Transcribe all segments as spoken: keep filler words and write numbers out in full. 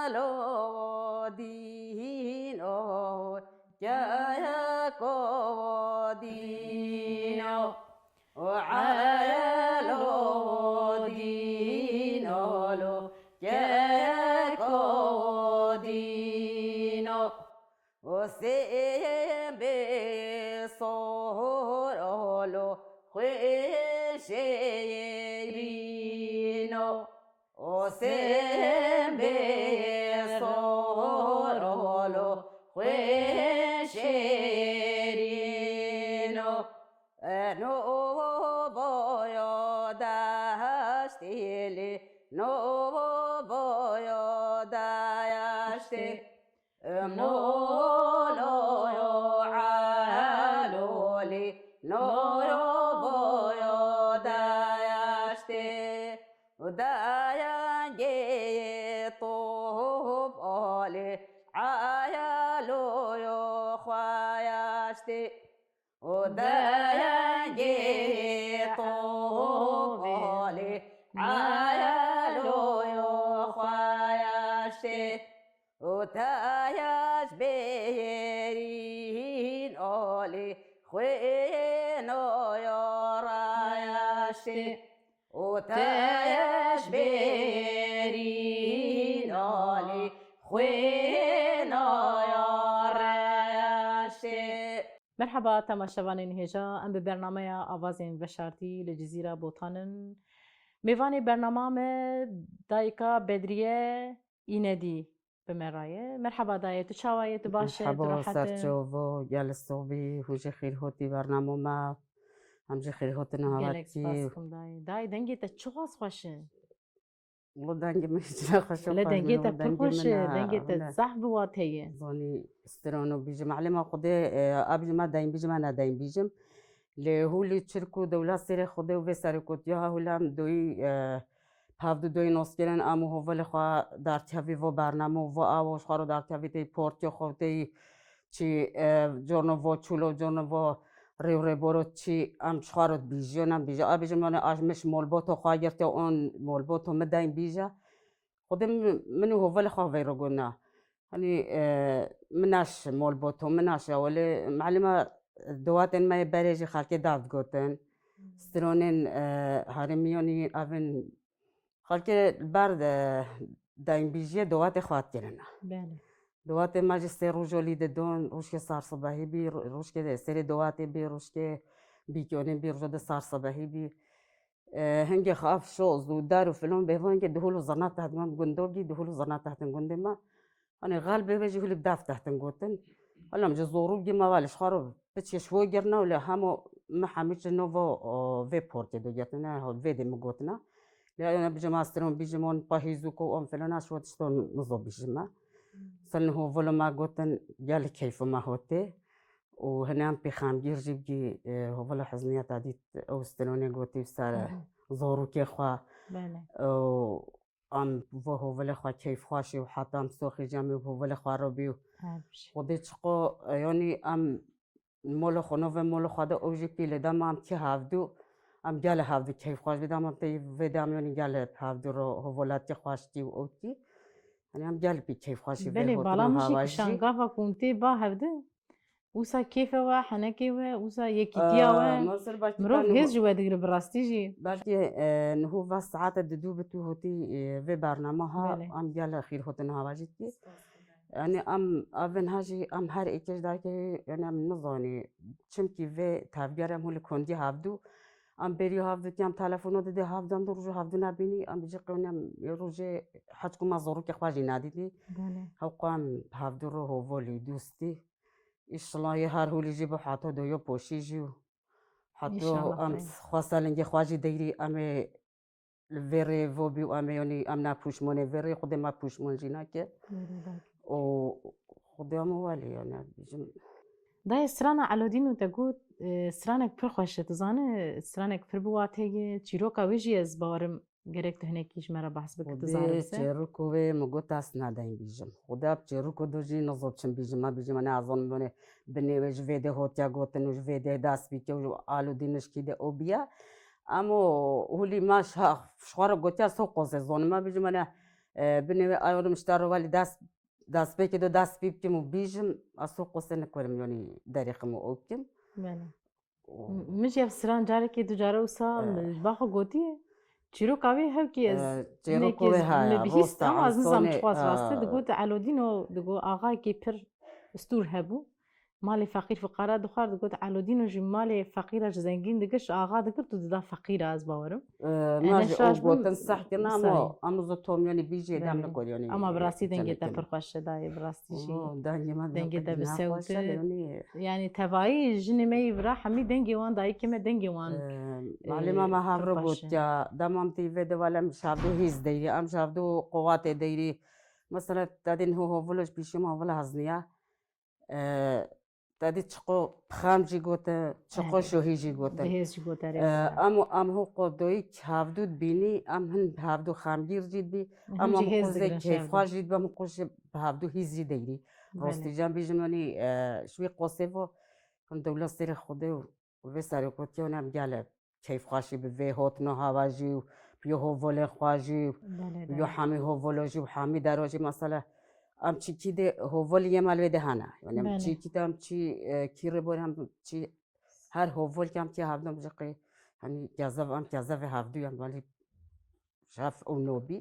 Alo dîno, keko dîno, elo dîno, lo keko dîno. Sêmbê sorolo xweşêrîno. Sêmbê sorolo xweşêrîno. Novoyo daştê lê, novoyo daştê. Moloyo alolî, noyo boyo dayaştê. Dayangê top olê, ayaloyo xwayaştê. Û dayengê tovolê, ayaloyo xwayaştê. Û tayaş bêrîn olê, xwênoyo rayaştê. Û tayaş bêrîn olê, xwênoyo rayaştê. Merheba temaşevanên hêja, em bi bernameya Avazên Veşartî li Cizîra Botan in. Mêvanê bernama me dayika Bedriye Înedî bi me re ye. Merheba dayê, tu çawa yê, tu baş e, tu Merhaba, rehet e? Serçe û vo, gel sobî, hû jî xêr hotî bernamo me. Em jî xêr hotin Gelek havatî. Spas dikim dayê. Dayê, dengê te çiqas xweş e. Wilo dengê min hiç ne xweş e. Wilo dengê te pir xweş e, dengê te zehf bi wate ye. Zanî strano bîjim, elê me Xwedê, e, a bîjim, a deng bîjim, a ne deng bîjim. Lê hûlî çirk û dewla sêrê Xwedê û vê serê kotiya ha hûlem doyî, e, hevdu doyî noskirin, em û hovelê xwe dartiya vî vo bername û vo awo ji xwe ro dartiya vî tey portiyo xwe tey çi, e, corno vo çûlo, corno vo rêw rêboro çi em ji xwe re dibîjiyon, em bîje. A bîjim, yanî, a ji min ji molboto xwe girtiye, on molboto min deyn bîje. Xwedê min, min û hovelê xwe veyro gona. Hanî, e, min naş molboto, min naş ya welê, melima dewatên me yê berê jî xelkê dav digotin. Stronên, e, herêmiyonî evin Xelkê li ber de dengbîjiyê dewatê xwe hat kirine. Belê. Dewatê me jî sê roj olî didon, rojkê sarsibehî bî, ro-, rojkê de serê dewatê bî, rojkê bîkyonê bî, roja de sarsibehî bî. E, hingê xaf şoz û dar û filon bêvan ke dihul û zirna tehdin gundogî, dihul û zirna tehdin gundê me. Hani xelbê ve jî hûlî bi def tehtin gotin. Hala em ji zorû bigî me va li ji xwe re piçê ji bo girina û li hemo me hemî ji nova, o, vê portê do girtine, vê dê min gotina. Lê em bijim astron, bijim on pahîzû ko on filana ji we tişto nizo bijime. Sel niho volo me gotin gelek keyfê me hotê. Û hinan pê xemgîr jî bigî, e, hovela hizniya te dît ew stronê gotî ser Hı hı. zorûkê xwe. Belê. Û Em vo hovelê xwe keyfxweşî û heta em soxî jî em ê hovelê xwe re bî û Her bir şey. Xwedê çiqo, e, yanî em molo xwe, nove molo xwe de ew jî pî li dema em tî hevdû, em gelê hevdû keyfxweş bî, dema em tê vê de em yanî gelê hevdû ro hovelatî xweştî û ew tî. Yanî em gelê pî keyfxweşî vê Belê, hotina bala min jî hava jî. Kişan gava ku em tê ba hevdû. Wisa kêfê we, henekê we, wisa yekîtiya Ee, we. Mazir belkî Mirov ben hêz ji we digire bi rastî jî. Belkî, e, niho va saete didû bi tu hotî, e, vê bernama ha, Belê. Em gel xîr hotin hava jî dikî. Spas, spas. Yani em evin ha jî em her êkê ji derkê, yani em nizanî. Çimkî vê tevger em hûn li kondî hevdû. Em bêrî hevdû tî em telefono didê hevdû em du rojê hevdû nebînî. Em jî qewnem rojê heçku me zorokê xwe jî nedîtî. Belê. Hewqa em hevdû ro hovolî, dûstî. Îşillah yê her hûlî jî bi heta doyo poşî jî û heta Înşallah em xeyr. Xwesa lingê xwe jî deyrî em ê li vê rê vo bî û em ê yanî em ne pûşmonê vê rê Xwedê me pûşmon jî nake. Wêrê dake. Û Xwedê em welî yani bijim. Dayê strana Elodîn û te got, e, stranek pir xweş e. Tu zane stranek pir bi watê ye. Çîroka wê jî ez bawerim Gerek tu hinekî ji me re behs bikî, tu Xwedê zarok se. Çêriko wê min got ez nadayîn bîjim. Xwedê bi çêriko do jî nizo çim bîjim, me bîjim, ne ez zanim bone binê wê ji vê dê hotiya gotin û ji vê dê dest bîke û alo dînişkî de o biya. Em o hûlî me şa-, ji xwe re gotiya so qozê zonim, me bîjim, ne E, binê wê ayonim ji te re welî dest, destpêkê do dest pê bikim û bîjim, ez ho qosê nikorim, yanî derêxim û ew bikim. Belê. Û M-, min jî ev stran carekê du care wisa E. min ba xwe gotiye. Çîroka wê hewkî ez E, çîroka hinekî wê ez, heye, me bihîst, rosta, ama ez nizam insonê, çiqas rast e. e. Digot Elodîno, digot axayekî pir stûr hebû. Malê feqîr fiqara dixwar, digot Elodîno jî malê feqîra ji zengîn digir, ji axa digir, tu dida feqîra, ez bawerim. E, E, ma ne jî şaş ew bim, gotin seh kirin, ama sahî. em zo Tom yanî bîjê dem Belê. nikor yanî Ama bi rastî dengê te tenê pir xweş e dayê, bi rastî jî. Û dengê me Dengê te bi ne xweş e, sewt e. yanî Yani tevayî jinê me yî vira hemî dengê wan, dayikê me dengê wan, Ee, e, malê me, me pir hevro xweş e. gotiya, dema em tê vê de wele em ji hevdu hîz deyrî, em ji hevdu qowatê deyrî. Mesela, te dîn ho hovilo ji pîşî me hovila hezniya. Ee, te dî çiqo pixam jî gote, çiqo Erê. şohî jî gote. Bihêz jî gote, erê, Ee, wisa. em, em ho qo doyî ki hevdu dibînî, em hin hevdu xemgîr jî dibî, Hin em jî hêz qo zê digrin ji hevdu. keyfxweş jî dibe, em qo jî bi hevdu hîz jî deyrî. Belê. Rostî can bîjim, yanî, e, ji wî qosê vo, him dewla serê Xwedê û vê serokotiyê hûn em gele keyfxweşî bi vê hotno hava jî û bi yo hovolên xwe jî û Belê, bi yo belê. hemî hovolo jî û hemî dero jî, mesela, em çîkî dê hovolî yê me li wê de hene. Yanî em Belê. çîkî de em çî, e, kî rê borî em çî her hovolkê em tê hevdû em ji qê, hani, kezev, em kezevê hevdû em welî şef û nobî.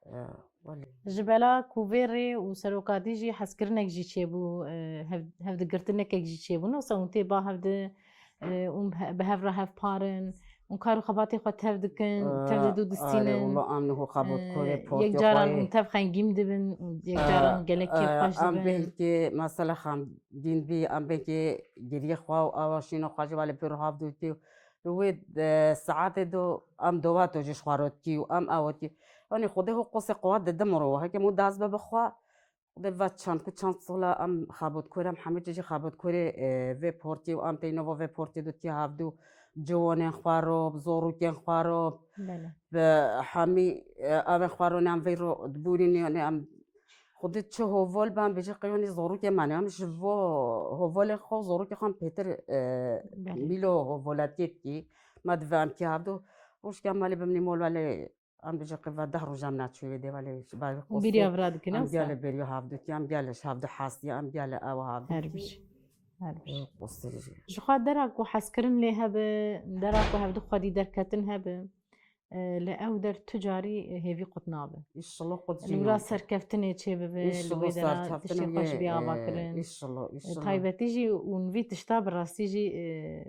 E, welî. Ji bela ku vê rê û serokatî jî hezkirinek jî çêbû, e, hev-, hevdigirtinekek jî çêbû. Nosa hûn tê ba hevdi, e, û he-, bi hev re hevparin, û kar û xebatê xwe tev dikin, tev Ee, didû distînin. Are, wala em niho xebot Ee, korê yek portê caran xwe hûn tev xengîn dibin, û yek Ee, caran gelek ee, kêfxweş em dibin. Belkî mesela xemgîn bî, em belkî giriyê xwe û awa şîno xwe jî welê pêro hevdûtî û li wê, e, saetê do em dovato jî ji xwe re dikî û em ew dikî. Yanî Xwedê ho qosê quwet dide miro. Heke mû dest be bi xwe, Xwedê ve çend ku çend sola em xebotkorê, em hemî tiştî xebotkorê, e, vê portî û em teyno vo vê portî dû tî hevdû ciwanên xwe ro, bi zorûkên xwe ro, Belê. bi hemî, e, evên xwe ro ne em vê ro dibûrîn, yanî em Xwedê çi hovol be em bêjî qeyonî zorûkê me ne. Em ji vo hovolên xwe û zorûkê xwe em pêtir, e, Belê. mîlo hovoletiyê dikî. Me divê em kî hevdû rojkê em malê bimnî mol welê Em bêje qe va deh roj em naçû wê dê, welê ji bar wî Û qosê bêriya vira dikin, em wisa? Gelê bêriya hevdû kî, em gelê ji hevdû hestî, em gelê ew hevdû Her kî. Bijî, her bijî. Ê, qosê bijî. Ji xwe dera ku hezkirin lê hebe, dera ku hevdû xwedî derketin hebe, e, li ew der tu carî, e, hêvî qut nabe. Înşallah qut jî Li wira nabe. serkeftinê çê bibe, li Înşallah wê dera serkeftinê tiştê xweş wê, bê ava e, kirin. Înşallah, E, înşallah. Taybetî jî û vî tişta bi rastî jî, e,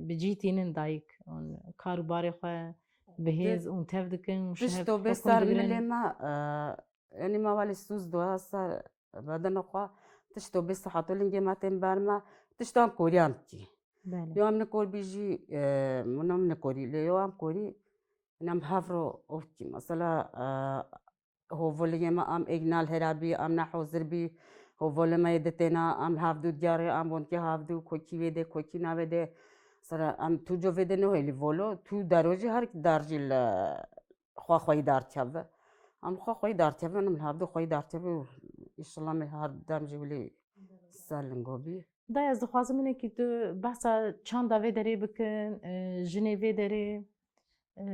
bi cî tînin dayik. Hûn kar û barê xwe bi hêz û tev dikin û Tişto şev bê xwe ser digirin. milê me, e, yanî me welê sûz doya ser bedena xwe. Tişto bê siheto lingê me tên ber me. Tişto em koriyan dikî. Belê. Yo em nikor bî jî, e, min em nikorî. Lê yo em korî, em hev ro ov dikî. Mesela, e, Hovoliyê me em êk nal hera bî, em ne hozir bî. Hovolê me yê di têna, em hevdû diyarê, em bonkê hevdû, kokî wê dê, kokî navê dê. Sera em tu co vê dê nehêlî volo, tu dero jî her dar jî li xwe xweyî dar çev. Em xwe xweyî dar çev, em hevdû xweyî dar çev û înşallah me her dem jî wilî ser lingo bî. Dayê, ez dixwazim hinekî tu behsa çanda vê derê bikin, e, jinê vê derê, e,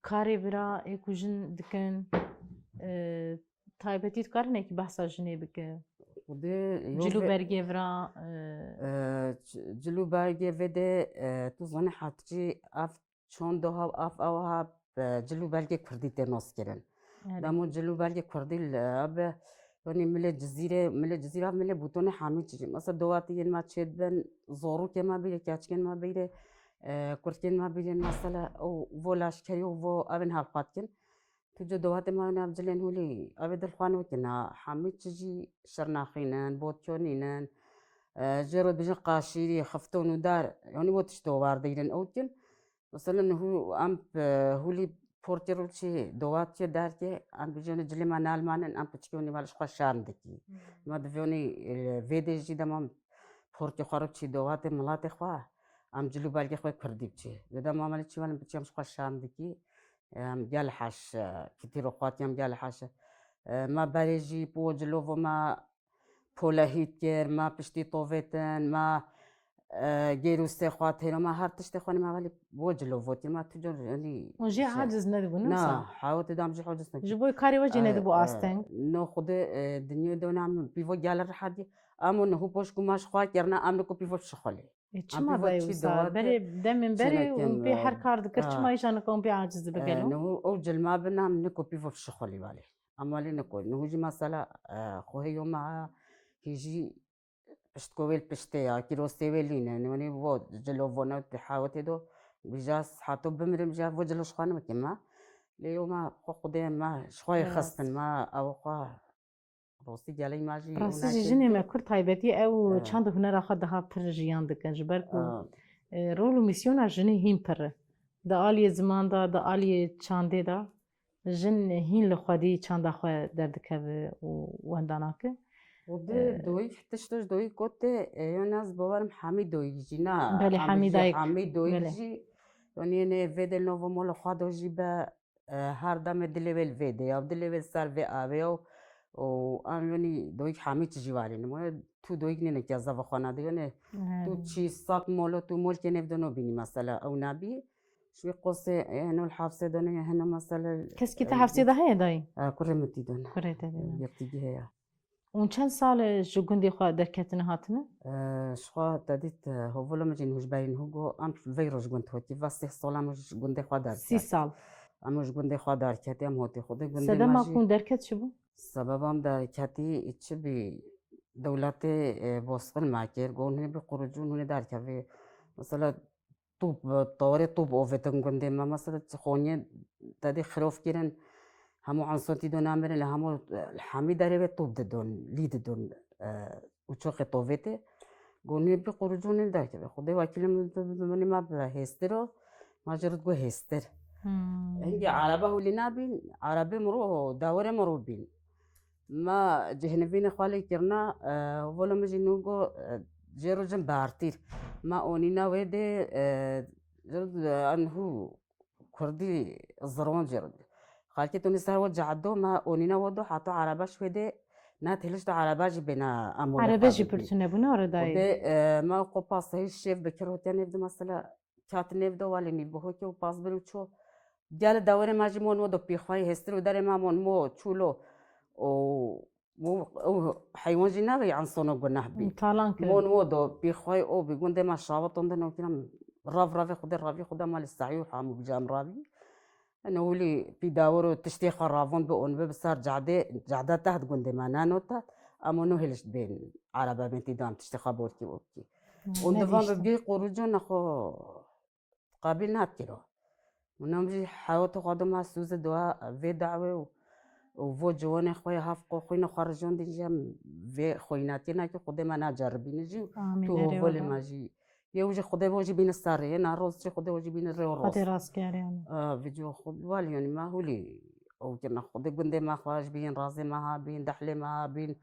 karê vira ê ku jin dikin, e, taybetî tu kar hinekî behsa jinê bike. Xwedê yo Cil û vê, bergê vira, e, e, c-, cil û bergê vê de, e, tu zanî hatice ev çond doha ev ew ha, e, cil û belgê kurdî tê nas kirin. Erê. Demo cil û belgê kurdî li, e, be, yanî milê Cizîrê, milê Cizîra, milê Bûtonê hemî çi. Mesela dowatî yên me çêdibin, zorûkê me bîrê, keçikên me bîrê, e, kurtikên me bîrê, mesela û vo leşkerî û vo evên hevqat kin. Tu ci dowatê me nav cilên hûlî, evê dilxwan wekî na, hemî çi jî şirnaxînin, botyonînin, e, jê re dibêjin qaşîrî, xifton û dar, yanî vo tişt dowar deyrin ew kin. Mesela hû-, em, e, hûlî portê rûçî dowatiyê derkê, em bijêne cilê me nelmanin, em piçikê hûnî vel ji xwe şerm dikî. Hmm. Me divê hûnî, e, vê dê jî dema portê xwe rûçî dowatê milatê xwe, em cil û belgê xwe kurdî biçî. Lê dema me lê çî welin biçî em ji xwe şerm dikî. Em gel heş, e, kitî ro xwatiye em gel heş. E, me berê jî po cilovo me polehît kir, me piştî tovêtin, me e, gêrûstê xwe têra me her tiştê xwe nîme welî bo cilo votî me tu cor yanî. Hûn jê aciz nedibûn, ne wisa? Na, hewatê dam jî aciz nebû. Ji bo karê we jî nedibû asteng. No xwedê, e, dinyê dona min pîvo gel rehet dî. Em û niho poş ku me ji xwe kirine, em niku pîvo şixulê. E, çima dayê wisa? Berê demên berê hûn pê her kar dikir, çima îşan nika hûn pê aciz dibe gelo? Niho ew cilma bin em niku pîvo şixulî welê. Em welê niku. Niho jî mesela, e, xwe hêyo me hîjî piştko wê li piştê ya, kîrostê wê lîne. Nûnî vo cilo vone di hewatê do. Bija hato bimirim ja vo cilo şixwe nimikim me. Lê yo me xwe xwedê me şixwe xistin me ew xwe rostî gelê me jî. Rastî jî jinê me kur taybetî ew çand û hunera xwe daha pir jiyan dikin. Ji ber ku, e, rol û mîsyona jinê hîn pir e. Di aliyê ziman de, di aliyê çandê de. Jin hîn li xwedî çanda xwe derdikeve û wenda nake. Û di doyî tişt ji doyî gotê, e, yo ne ez bawerim hemî doyî jî na. Belê, hemî dayik. Hemî doyî jî. Yanî nê vê de novo molo xwe do jî be, e, her demê dilê wê li vê de ya, dilê wê li ser vê avê ya û em yanî doyî hemî tijî warî nimo. Tu doyî nê ne keza ve xwe nade yanî. Tu çî sak molo tu molkê nêv de no bînî mesela ew nabî. Ji wî qosê, e, heno li hefsê de ne, heno mesela. Keskî te hefsê de heye dayî? E, kurê min tî de ne. Kurê te de ne. Yektigî heye. Hûn çend sal e ji gundê xwe derketine hatine? E, ji xwe te dît, e, hovula min jî hûjberîn hû got, em veyro ji gund hotî, va sih sal em ji gundê xwe derket. Sî sal. Em ji gundê xwe derketî, em hotî xwe de gundê. Sedema ku hûn derket çi bû? Sebeba em derketî çi bî, dewletê, e, bosqin me kir, got hûn ê bi qurucûn hûn ê derkevê. Mesela, top, tawarê top ovetin gundê me. Mesela Xonyê tedî xirof kirin, hemû ensantî do namirin, li hemû, li hemî derê ve top didon, lî didon, e, uçoxê tovêtê. Gonê bi qurucûnê derkeve. Xwedê wekîlê min, min, min, min ma bi hêstir o, ma jê re digo hêstir. Hingê erebe hûlî nabîn, erebê miro, dawirê miro bîn. Ma cihnivînê xwe lê kirina, e, volo min jî nû got, e, jê ro cin bertîr. Ma onîna wê dê, e, jê ro, e, an hû kurdî ziron jê ro. Xalkê tonî ser we cehdo, ma onîna we do, heta erebe ji wê dê, na têliş do erebe jî bêna amore. Erebe jî pir tune bûne arê dayê. Dê, e, ma xwe pasayî şêv bikir hotiya nêv de mesela. Ket nêv de welê nî bihokê û pas bir û ço. Gel dewrê me jî mon wo do pîxwayî hêstir û derê me mon mo çûlo û wo ew heywan jî navê ensono guneh bî. Talan kirin. Mon wo do pîxwayî o bî gundê me şawa tonde nokîna rav ravê xwedê ravî xweda malê sehî û hamû bicam ravî. Ene wîlî pî dawir û tiştê xwe ravon bi on bi bi ser cadê, cada teht gundê me nano teht. Em no hêlişt bên erebe bên tî dan tiştê xwe borkî wokî. Hûn divan bi bî quruco nexwe qabil nadikiro. Hûn em jî hewata xwe dima sûze dua vê dawê û, û vo ciwanê xwe ya hevqo xwîna xwe rijandin jî em vê xwînatiyê nakî Xwedê me naceribîne jî û tu hovolê me jî. Yew jî Xwedê vo jî bîne serê, yê naroz jî Xwedê vo jî bîne rê û roz. Xwedê rast kere yani. Vîdyo xwe wal yani me hûlî ew kirina Xwedê gundê me xweş bîn, razê me ha bîn, dehlê me ha bîn,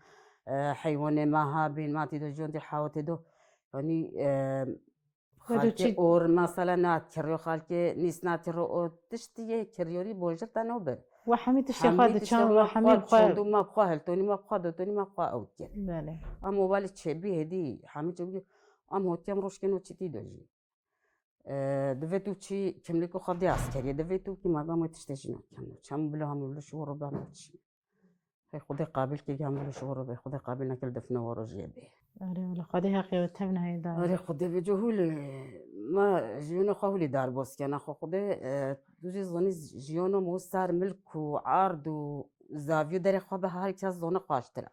e, heywanê me ha bîn, me tî de jiyandî hewatê do. Yani, e, Xelkê or mesela nakiriyo, xelkê nîs nakiriyo, o tiştî yê kiriyorî bojir te no bir. We hemî tiştê xwe diçan, we hemî xwe çandû me xwe hiltonî me xwe dotonî me xwe ew kir. Belê. Ama welî çêbî hêdî hemî çêbî, em hotiyem rojkên o çitî do jî. E, divê tu çî kimlîko xwe dê askeriyê, divê tu kî me bem wê tiştê jî nakem. Çem bila hemû li şû ro bem çî. Hey Xwedê qabil kir, gam wilo şoro be, Xwedê qabil nekir, defne waro jê be. Erê wele, Xwedê heqê we tevne heye da. Erê Xwedê be, cehûlê me jiyona xwe hûlî darbos kena xwe. Xwedê, e, tu jî zonî jiyona me ser milk û erd û zaviyo derê xwe be, her kes zona xweştir e.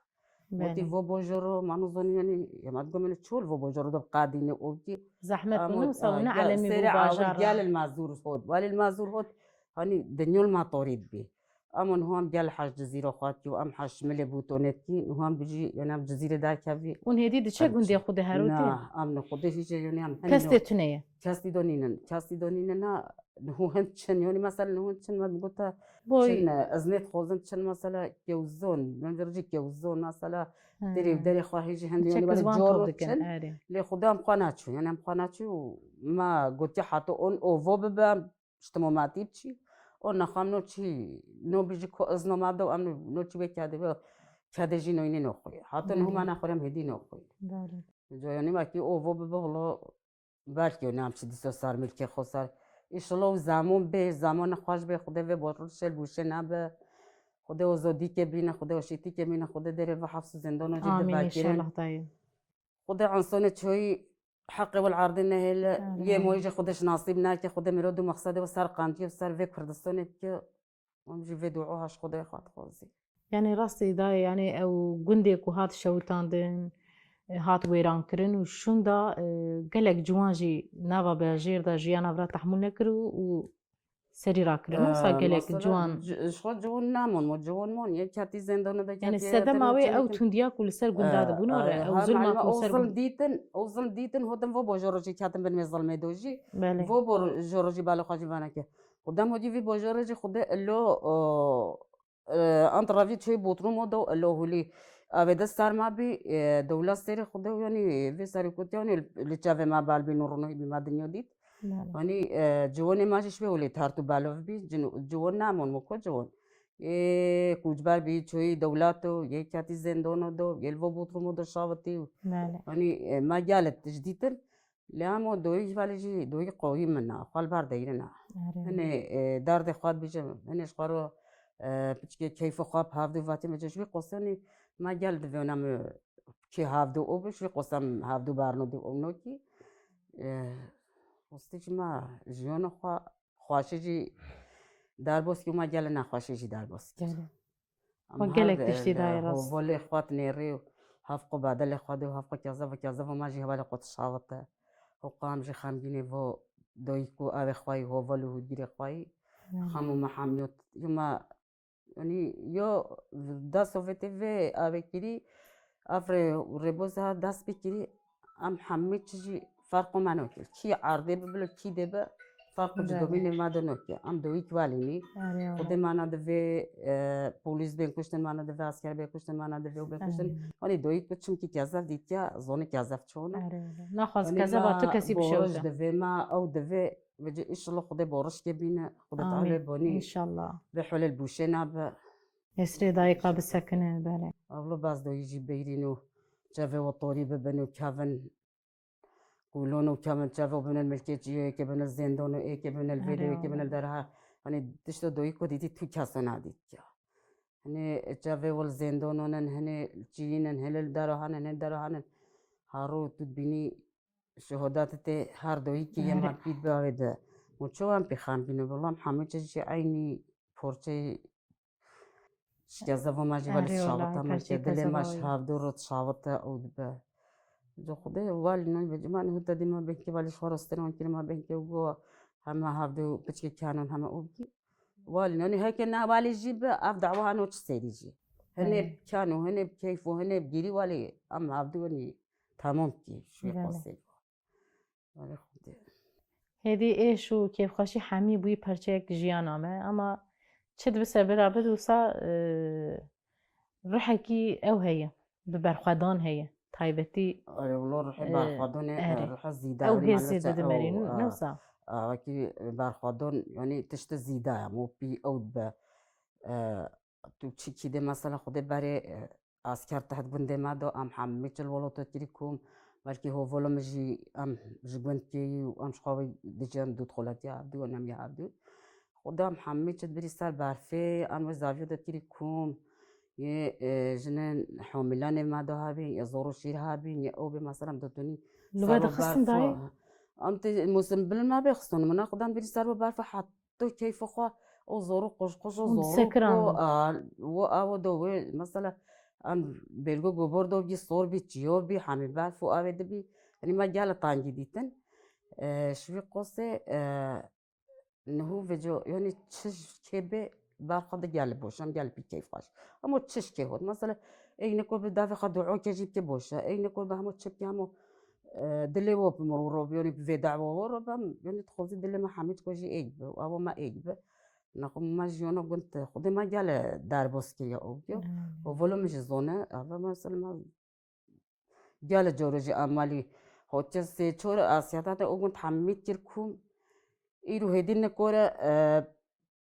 Wetî vo bojoro, mano zonî yani, ya me digo min çol vo bojoro do qadîne o ki. Zehmet bû, ne wisa ne elemî bû bajar. Gel el mazur hot, wal el mazur hot. Hani dinyol ma torîd bi. Ama niha em gel hej Cizîra xwe kî û em hej milê bû tonet kî, niha em bijî, yani em Cizîrê derkevî. Hûn hêdî diçe gundê xwe de herotî? Na, em ne xwe de hîce, yani em hin. Kes tê tune ye? Kes tî de nînin. Kes tî de nînin na, niha hin çin, yani mesela niha hin çin, me gota çin, ez nê dixwazim çin mesela kewzon, min vir jî kewzon mesela derê, derê xwe hîce hin, yani böyle cor çin. Lê xwe de em xwe naçû, yani em xwe naçû û me gotiye hata on ovo bibe, Ji timomatî biçî, o nexam no çî, no bijî ko izno ma bide, em no çî wê kede be, kede jî noynê no xwe. Hata niho ma naxwere em hêdî no xwe. Belê. Coyanî wekî ovo bibe, wilo belkî nam çi dîso sar milkê xo sar. Îşillah û zemon bê, zemon xweş bê, Xwedê vê borî şel bûşe nabe. Xwedê o zodîkê bîne, Xwedê o şîtîkê bîne, Xwedê derê ve hefs û zindano jî Amîn, divekirin. Înşallah dayê. Xwedê insonê çoyî heqê wel erdê nehêle, Amîn, yê amîn. Moyî jî Xwedê ji nasîb nake, Xwedê mirod û mexsedê û ser qandiyê û ser vê Kurdistanê bike. Em jî vê dua ha ji Xwedê xwe dixwazî. Yanî rastî dayê, yanî ew gundê ku hat şewitandin, hat wêrankirin û şûnda, e, gelek ciwan jî nava bajêr de jiyana vira tehmûl nekir û, û serî rakirin. Wisa Ee, gelek mesela ciwan. ci-, ji xwe ciwan namon, mo ciwan mon, yek ketî zindana de Yanî ketî sedema wê ew tundiya ku li ser gunda dibûn, ore, ew zulma ku li ser gund- dîtin, ew zulm dîtin, hotin vo bo joro jî ketin bin wê zilmê do jî. Belê. Vo bo joro jî balê xwe jî vaneke. Xwedem hodî vî bo joro jî Xwedê ilo, o, e, ant ravî çê botrûmo do ilo hulî. Avê de serma bî, e, dewla serê Xwedê û yanî vê serokotî yanî li çavê me bal bîn û rûnohî bî me dinya dît. Belê. Yanî, e, ciwanê me jî şibê hulî tart û balov bî, cin-, ciwan namon mo ko ciwan. Ê kucber bî, çoyî dewleto, yê ketî zindano do, yê li vo botrûmo do şawitî û Belê. Yanî, e, me gelê tişt dîtin. Lê hemo doyî ji belê jî doyî qoyî min a, xwe li ber deyrin a. Erê. Hinê, e, derdê xwe dibêjim, hinê ji xwe ro, e, piçkê keyfê xwe bi hevdû vatê me, ji wî qosenî me gel divê nam kê hevdû û bi, ji wî qosem hevdû berno dû û nokî. E, rastî jî me jiyana xwe xweşî jî derbas kir û me gelê nexweşî jî derbas kir. Gelê. Em Xwe gelek her tiştî li dayê rast. Hovalê xwe dinêrî û hevqo bedelê xwe dê û hevqo kezeva kezeva me jî hevalê xwe dişawite. Hoqa em jî xemgînê vo doyîk û evê xweyî, hoval û hûdgirê xweyî. Belê. Xem û me hemî yo, yo me, yanî yo da Sovyetê vê avê kirî, ev rê û rêboz ha dest pê kirî, em hemî çi jî ferqo me nokir. Kî erdê bibilo, kî dê bi, ferqo Belê. Cidomînê me de nokir. Em doyîk welînî. Erê, Xwedê wele. Mana divê, e, polîs bên kuştin, mana divê esker bê kuştin, mana divê û bê kuştin. Erê. Wanî doyîk bi çimkî kezef dîtiya, zonî kezef çona. Erê, wele. Naxwaz Wanî kezeba me tu kesî boroj bişewite. Divê me, ew divê, vêce înşallah Xwedê borişkê bîne, Xwedê Amîn. Teala bonî. Înşallah. Vê holê li bûşê nabe. Hêsrê dayika bisekine, belê. Ablo baz doyî jî beyrîn û çavê we torî bibin û kevin. Kulon û kevin çavê we bibin milkê çiyê, êkê bibin zindon û êkê bibin vêde, Erê êkê bibin wele. Derha. Hani tişto doyî ku dîtî tu kesa nadît ya. Hani çavê we li zindonon in, hani çiyîn in, hele li dero hanin, hele li dero hanin. Haro tu dibînî şehodatê tê her doyî ki yê Erê. Me pît bi avê de. Û çawa em pê xem bîne, wela em hemî çi jî eynî porçeyê Şikeze vo me jî Erê, belê wela, şawita me perçê ke dilê me kezeba ji wî. Hevdû rot şawite û dibe. Ji Xwedê welî nan be, cima ne hûta dî me bêhkê welî ji xwe rostin wan kir me bêhkê û go heme hevdû piçkê kanon heme û bikî. Welî nanî heke ne welî jî bi ev dawa hano çi serî jî. Hinê Belê. Bi kano, hinê bi keyf û hinê bi gîrî welî em hevdû wenî tamam kî şu Belê. Qasê. Erê Xwedê. Hêdî êş û kêfxweşî hemî bûyî perçeyek jiyana me, ama çi dibi ser bira bid wisa, e, ruhekî ew heye, bi berxwedan heye, taybetî, Erê, wilo ruhê e, berxwedan e, erê. Ruhe zîda Ew e, hêzê maalesef dide merî, ew, ne e, wisa? E, wekî berxwedan, yanî tiştê zîda ye, mo pî ew dibe, e, tu çi kî dê mesela Xwedê berê, e, Asker teht gundê me de em hemî çil wilo te kirî kom, belkî hovolo min jî em ji gund keyî û em ji xwe wê dijîn dû dixuletiya hevdû û em ya hevdû. Xwedê em hemî çil birî ser berfê, em wê zaviyo de kirî kom, yê, e, jinên homîlanê me de hebîn, yê zor û şîr hebîn, yê ew bê mesela em ditunî Li we ser o dixistin berfo. Dayê? Em tê musim bil me bê xistin, min a xwedem birî ser o berfo het tu keyfê xwe û zor û quş, quş û Hûn zor û disekiran ku, bin. A, wo, a, wo do wê, mesela, em bêlgo gobor do bî, sor bî, çiyo bî, hemî berf û avê dibî. Yanî me gele tangî dîtin. E, ji wî qosê, e, niho vêco, yanî çi kê bê, berfa de gele boş, em gele pî keyf xweş. Ama çi kê hot. Mesela, ey neko bi davê xwe duo ke jî bike boş e. Ey neko bi hemo çi bike hemo e, dilê we bi mir û rob, yanî bi vê dawa we rob, em, yanî dixwazî dilê me hemî çiko jî êk bi, û ewa me êk bi. Nexwe me jiyana gund, Xwedê me gele derbas kiriye û yo. Hmm. Û volo min jî zone, eva me silma gele coro jî emalî hotiye sê çor asiyata te û gund hemî kir kum. Îro hêdî nikore, e,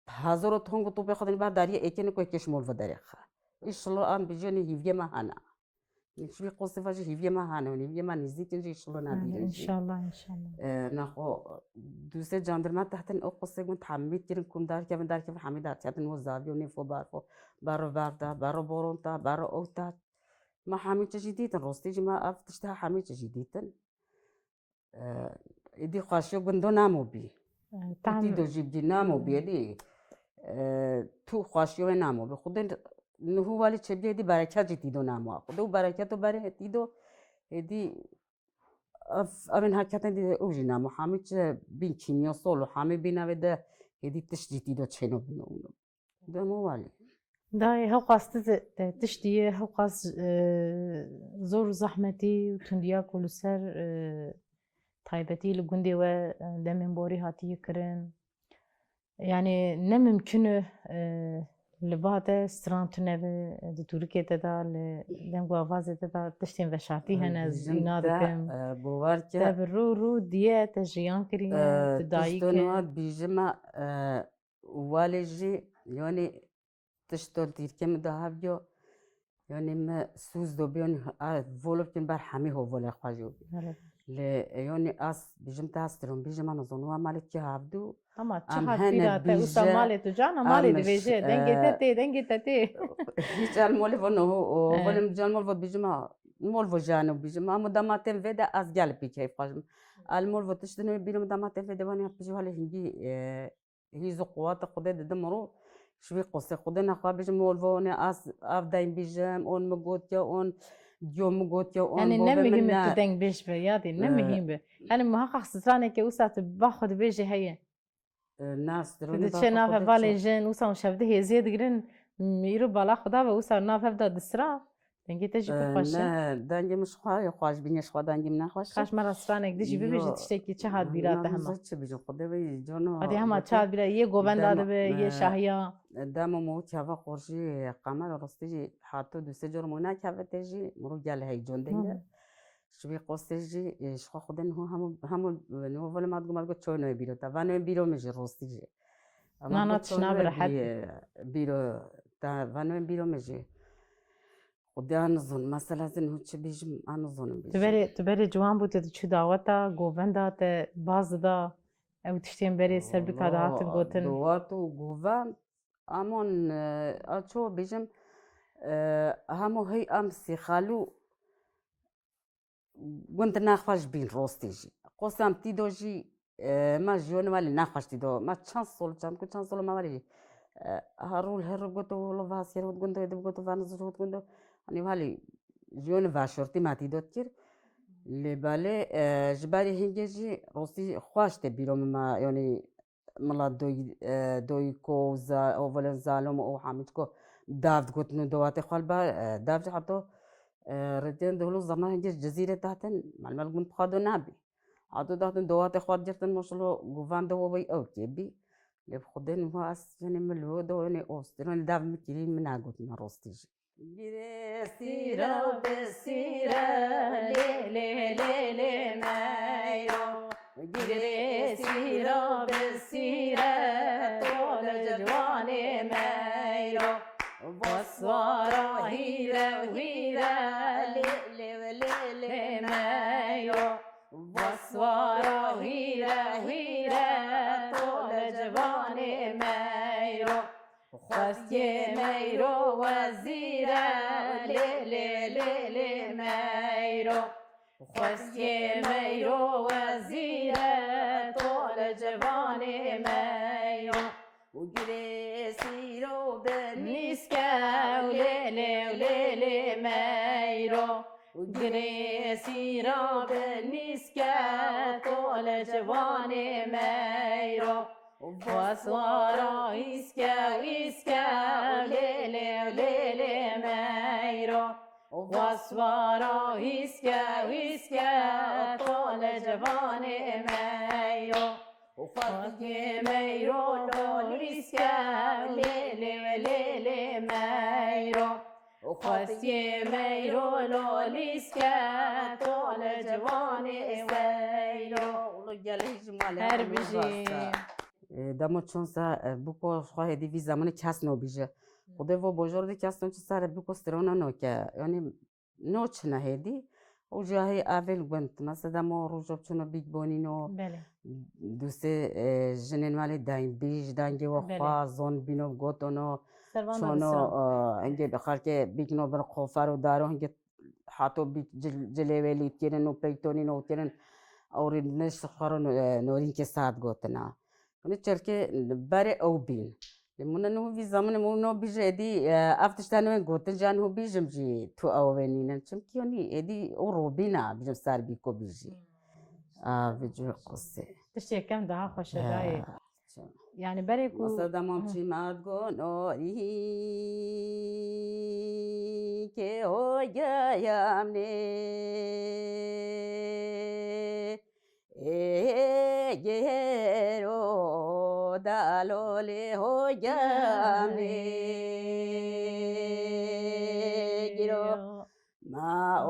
hezaro tong û topê xwe dinî ber dariye êkê niko êkê şimol ve derê xe. Înşallah em bijînî hîviyê me hene. Ji wî qosê ve jî hîviyê me hene, hûn hîviyê me nêzîk in jî, înşallah nadîrin jî. Înşallah, înşallah. E, naxwe dûsê candirma tehtin o qosê gund hemî kirin kum derkevin, derkevin hemî derketin o zavî û nêfo berfo, bero berf de, bero boron te, bero ewt te. Me hemî çi jî dîtin, rostî jî me ev tişta hemî çi jî dîtin. E, êdî xweşiyo gundo namo bî. E, Tu tam tî do jî bî namo bî êdî. E, tu xweşiyo wê namo bî. Xwedê niho welî çêbî êdî bereket jî tî do namo. Xwedê û bereketo berê tî do êdî ev, evên heketin dî ew jî namo. Hemî çi bîn kîmyasal û hemî bîn evê de êdî tişt jî tî do çêno bîno. Demo welî. Dayê, hewqas ti-, te-, tiştî ye, hewqas, e, zor û zehmetî û tundiya ku li ser, e, taybetî li gundê we, e, demên borî hatiye kirin. Yani ne mimkün e, e, li ba te stran tune be, di tûrikê te de, li deng û avazê te de tiştên veşartî hene, ez Bijim îna te, dikim. e, bower ke, Te bi rû rû diye te jiyan kiriye, e, tu dayik tiştên e. Wan bijime, e, Welê jî, yanî tişto dîrkê min de hev yo, yanî me sûz do bî, yanî a, volo bikin ber hemî ho volê xwe jî. Belê. Lê, yanî ez bijim te ez tirom, bijim an zon wa malê ki hevdû. Ama çi em hat hene bîra te, usa bîje, malê tu cana, malê em divêje, e, dengê te tê, dengê te tê. Hiç el molê vo no, o, E. Volê min can mol vo bijim a, mol vo jano bijim. Ama damatên vê de ez gel pî keyf xwajim. El mol vo tişt nû bîrim damatên vê de vanî bijim halê hingî, e, Hîz û quwata Xwedê didim ro, ji wî qosê Xwedê nexwe bijim, ol vo ne az av dayn bijim, on mi got ya, on diyo mi got ya, on Yani ne bove min mühim ne. Tu deng bêj be, yadî, ne Ee, mühim be. Yani muhakkak straneke usa tu ba xwe dibêjê heye. Ee, nas, Tu diçe nav hevalê jin, usa şevde hêziyê digirin, mîru bala xwe da ve usa nav hev da disra. Dengê te jî pir Ee, xweş e. Ne, dengê min ji xwe ye, xweş bîne ji xwe dengê min ne xweş e. Kaş me re stranek dijî bibêje Yo, tiştekî çi hat bîra te hema. Çi bîjim, Xwedê ve cono. Hadi hema çi hat bîra, yê govenda dibe, yê şahiya. Dema me wekî heva xwe jî qemera rostî jî hato du sê cor me nekeve te jî, min rû gel heycon denge. Hı. Ji wî qosê jî, e, ji xwe Xwedê niho hemû, hemû, e, niho volê me digo, me digo ço noyê bîro te. Va noyê bîro min jî rostî jî. Ama Nana bu ço tişna noyê bi rehet. Bî-, e, bîro te, va noyê bîro min jî. Xwedê a nizon, mesela ez niho çi bêjim, a nizonim bêjim. Tu berê, tu berê ciwan bû, tu diçû daweta, govenda te baz dida, ew tiştên berê ser bika dihatin gotin. Dawet û govend, amon, e, a ço bêjim, e, hemo hey em sê xalû gund nexweş bîn rostî jî. Qosam tîdo jî, e, me jiyon welî nexweş tîdo. Me çend sol, çend ku çend sol me welî, e, her rûl her rû goto, wilo vas yer hut gundo, êdî goto, van zir hut gundo. Hani welî jiyon veşortî me tîdo dikir. Lê belê, e, ji berî hingê jî rostî xweş tê bîro min me, yanî mila doy-, e, doyiko û za-, ovelên zalom û hemî çiko dav digotin û dewatê xwe li ber, e, dav jî heto, e, rêdiyên dihlo zirna hingê ji Cizîrê datin, melmel gund xwe do nabî. Heto datin dewatê xwe digirtin, moşilo guvan de we wê ew kê bî. Lê bi Xwedê niha ez, yanî min li we de, yanî, ostî, yanî dav min kirî, min nagotin rostî jî. Girê sîra bi sîre, lê, lê, lê, lê, meyro. Girê sîra bi sîre, to li ciwanê meyro. Vaswara hîre, hîre, lê, lê, lê, lê, meyro. Vaswara hîre, hîre, to li ciwanê meyro. Xwestiyê meyro wezîre, lê, lê, lê, lê, meyro. Xwestiyê meyro wezîre, to li ciwanê meyro. Û girê sîro bi nîske, lê, lê, lê, lê, meyro. Û girê sîro bi nîske, to li ciwanê meyro. Vaswara îske, îske, lê, lê, lê, lê, meyro. Vaswara îske, îske, to li ciwanê meyro. Xwestiyê meyro lolîske, lê, lê, lê, lê, meyro. Xwestiyê meyro lolîske, to li ciwanê meyro. Wilo gelê ji malê Her bijî. E, demo çon se, e, bûko xwe hêdî vî zemanî kes nobîje. Xwedê vo bojor dî kes no çi ser bûko strona noke. Yanî no çine hêdî. Û cahê avê li gund. Mesela mo rojo çûno bîk bonîno. Belê. Dûsê, e, jinên malê dayîn bî, ji dangê we Belê. Xwe, zon bîno, gotono, Servan da çûno, bisra. E, hingê bi xelkê bîkno bin qofar û daro, hingê hato bîk cil-, cilê wê lît kirin û peytonîno û kirin. Ew rê ne ji xwe re no-, e, norînkê saet gotina. Hûn çelkê berê ew bîn. Lê min nû vî zamanê min nû bîje êdî, e, ev tişta nû gotin jan hû bîjim jî tu ew venînin. Çimkî yanî êdî ew robîna bîjim ser bîko bîjî. Hmm. A, vî cû qusê. Tiştê yekem daha xweş e dayê. Ya. Yani berê ku Masa da mam Hı. çî mat go norînkê ho geyam nê. Ê gêro dalolê ho geyam nê giro. Ma o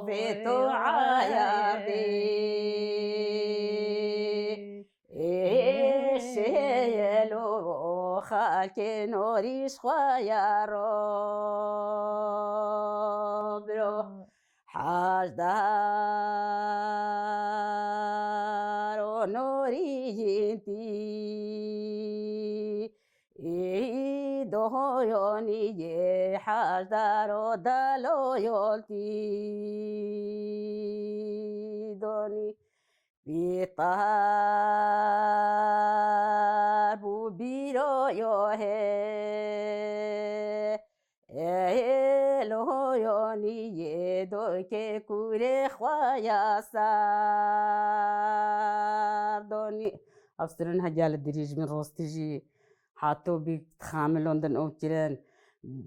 vê to ayardê. Ê şêlo xalkê norîş xwe ya ro biro. Hajdar o norîntî, ê doyonî yê hajdar o daloyoltî donî. Bîtar bû bîroyo he, ê loyonî yê doykê kurê xwe ya serdonî. Ev sirûn he gelê dirîj bin rostî jî. Hato bî xamilon din ew kirin,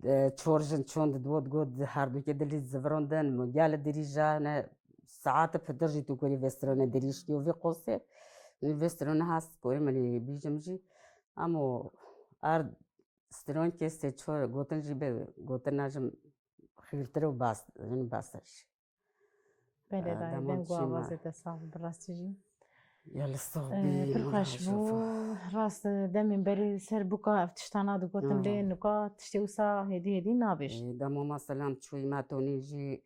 e, çor jin çond di wot got, di herdûkê dilî zivirondin, gelê dirîja ne saete pitir jî tu kurî vê sirone dirîj kî û vî qosê, vê sirone has kurî min ê bîjim jî. Amo er sirone kesê çor gotin jî bê gotin najim xîrtir û bas, jin baser jî. Belê dayê, deng û awazê te sax bi rastî jî. Ya li sax bî, pir xweş bû. Rast, e, demên berî ser bûka ev tiştana digotin lê nika tiştê wisa hêdî hêdî nabêj. E, dema mesela em çûyî me tonî jî,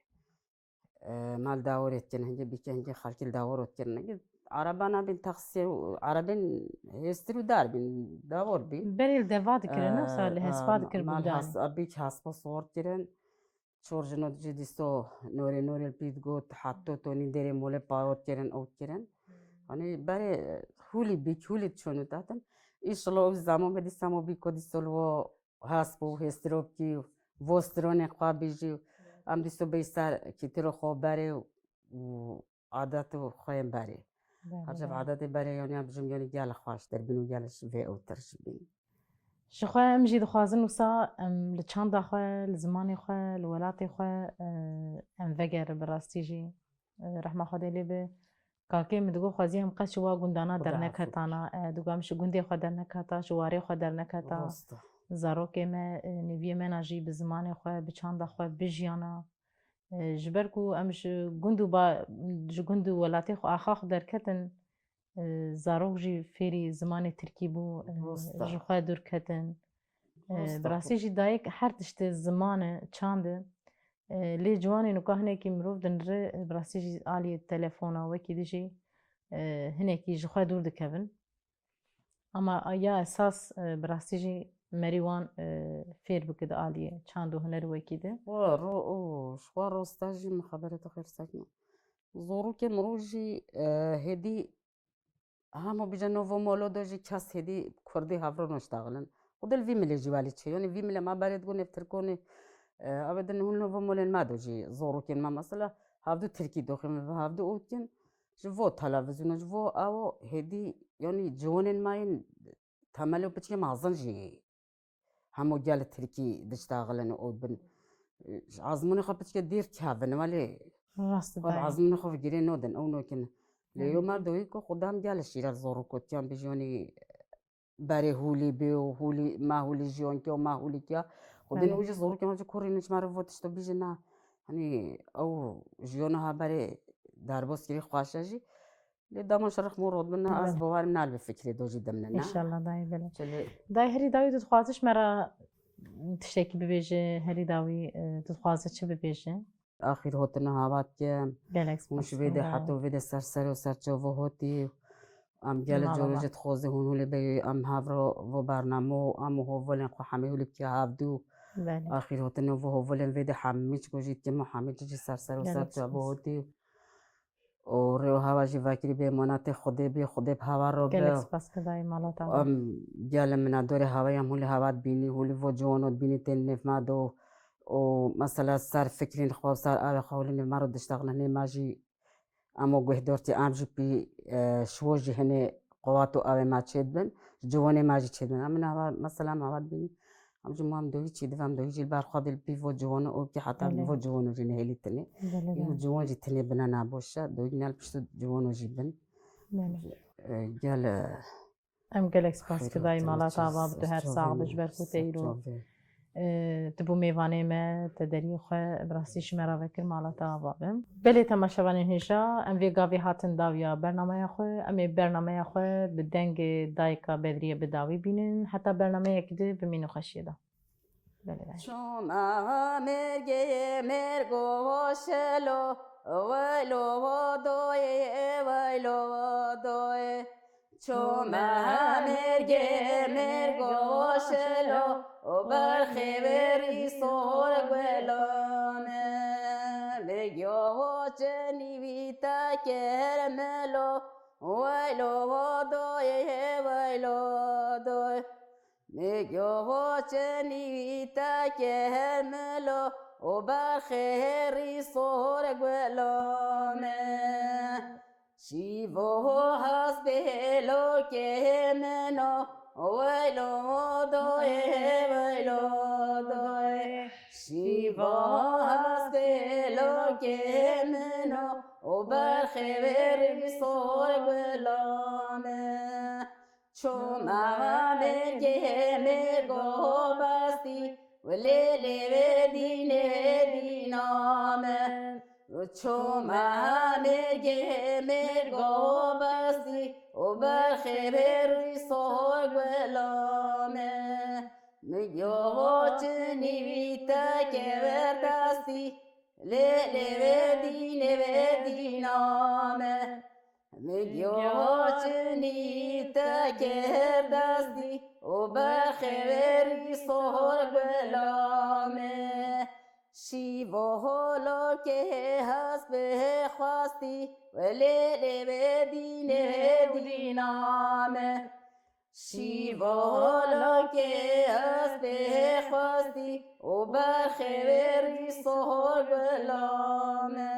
e, me li dawirê dikin, hingê bîke hingê xelkî li dawiro dikin. Hingê araba nabîn taksiyê û arabên hêstir û dar bîn, dawir bî. Berê li deva dikirin, wisa li hespa dikir bû danê. Bîk hespa sor dikirin. Çor jino jî dîso norê norê li pî digot, hato tonî derê molê parot kirin, ot kirin. Hani berê hûlî bîk, hûlî çûn û datin. Înşallah ew zaman be dîsa mo bîko dîso li wo has bû, hêstiro bikî, vo stironê xwe bijî. Em dîso bey ser kîtiro xwe berê û adet û xweyên berê. Belê, Haceb belê. Adetê berê yanî em bijim yanî gel xweş derbîn û gel ji vê ewtir jî bîn. Ji xwe em jî dixwazin wisa em li çanda xwe, li zimanê xwe, li welatê xwe, e, em vegerin bi rastî jî. E, rehma Xwedê lê be. Kalkê min digot xwezî em qet ji wa gundana Xuda derneketana. E, digot em ji gundê xwe derneketa, ji warê xwe derneketa. Rast e. Zarokê me, e, nêviyê me na jî bi zimanê xwe, bi çanda xwe bijiyana. E, ji ber ku em ji gund û ba-, ji gund û welatê xwe, axa xwe derketin, e, zarok jî fêrî zimanê tirkî bû, e, Rast e. ji xwe dûr ketin. E, Rast e. Bi rastî jî dayik her tiştê ziman e, çand e. E, lê ciwanê nuka hinekî mirov dinire, e, bi rastî jî aliyê telefona wekî dijî, e, hinekî ji xwe dûr dikevin. Ama ya esas, e, bi rastî jî merî wan, e, fêr bike di aliyê çand û huner wekî de. Wa ro-, o, ji xwe rosta jî min xeberê te xêr sekno. Zorokê mirov jî, e, hêdî hema bije novo molo do jî kes hêdî kurdî hevro noştaxilin. Xwedê li vî milê jî welî çi. Yanî vî milê ma berê digo nêv tirkonê, e, ev din hûn novo molên ma do jî zorokên ma mesela hevdu tirkî doxin, hevdu û kin. Ji vo televîzyona, ji vo ew hêdî, yanî ciwanên me yên temelo piçkê mezin jî hemû gel tirkî diştaxilin û bin. Ji ezmûnê xwe piçkê dîr kevin, welê Rast xwe dayê. Ezmûnê xwe vigirê nodin, ew nokin. Lê Hı. yo merdoyî ku xwedam gel şîre zor û kotiyan bijî, yanî berê hûlî bê û hûlî, ma hûlî jiyonkê û ma hûlî kiya. Xwedên Belê. Û jî zorokê me ji kurî niçmare vo tişto bijî na. Hani ew jiyona ha berê derbos kirî xweşe jî. Lê dema şerix mor rot bin, ez Belê. Bawerim nal bi fikrê do jî dimne, ne? Înşallah dayê belê. Çelê Dayê herî dayê tu dixwaziş me re Tiştekî bibêje, herî dawî, e, tu dixwaze çi bibêje? Axîr hotina havat ke. Gelek spas. Hûn ji vê de heto vê de ser ser û ser çavo hotî. Em gele coro jî dixwaze hûn hûlê beyê em hevro vo bernamo em û hovolên xwe hemê hûlê bike hevdû. Belê. Axîr hotina vo hovolên vê de hemî çiko jî dikim û hemî çi jî ser ser û ser çavo hotî. Û rê û hava jî vekirî bê emanetê Xwedê bê, Xwedê bi hava re be. Gelek spas ke dayê mala te ava. Em gele minetdorê hava em hûlê hava dibînî, hûlê vo ciwano dibînî tên nêv me do. Û mesela ser fikrên xwe, ser avê xwe hûlê nêv me re diştexne, hinê me jî em o guhdortî em jî pî, e, şiwo jî hinê qewat û avê me çêdibin, ciwanê me jî çêdibin. Em min hava, mesela em hava dibînî. Em jî mam doyî çî divem, doyî jî li ber xwe dil pî vo ciwano û kî heta vo ciwano jî nehêlî tinê. Belê, Û belê. Ciwan jî tinê bine neboşe, doyî nel pişt ciwano jî bin. Belê. E, gel, e, Em gelek spas ki dayî mala te ava bi tu her sax bi ji ber ku te îro, e, tu bû mêvanê me, te deriyê xwe bi rastî ji me re vekir mala te ava be. Belê temaşevanên hêja, em vê gavê hatin dawiya bernameya xwe, em ê bernameya xwe bi dengê dayika Bedriyê bi dawî bînin. Heta bernameyek di bimînin xweşiyê de. Belê, belê. Çoma mêrgê mêrgo şelo, waylo doyê, waylo doyê. Çoma mêrgê mêrgo şelo, berxê verî sor gulane. Vegyo çinî vîta kermelo, waylo doyê, waylo doyê. Migyo çinî te ke hermelo û berxê herî sor gulane. Şîvo hespê lokê min o, weylo doyê, weylo doyê. Şîvo hespê lokê min o, û berxê verî sor gulane. Çoma mêrgê mêrgo bastî, û lêlê vê dînê vê dîna me. Çoma mêrgê mêrgo bastî, û berxê verî sor gulane. Mi giyo çinî vî teke verdastî, lêlê vê dînê vê dîna me. Mi giyo çinî teke herdastî û berxê verî sor gula me. Şîvo holokê hespê xwastî, welê lê vê dînê vê dîna me. Şîvo holokê hespê xwastî û berxê verî sor gula me.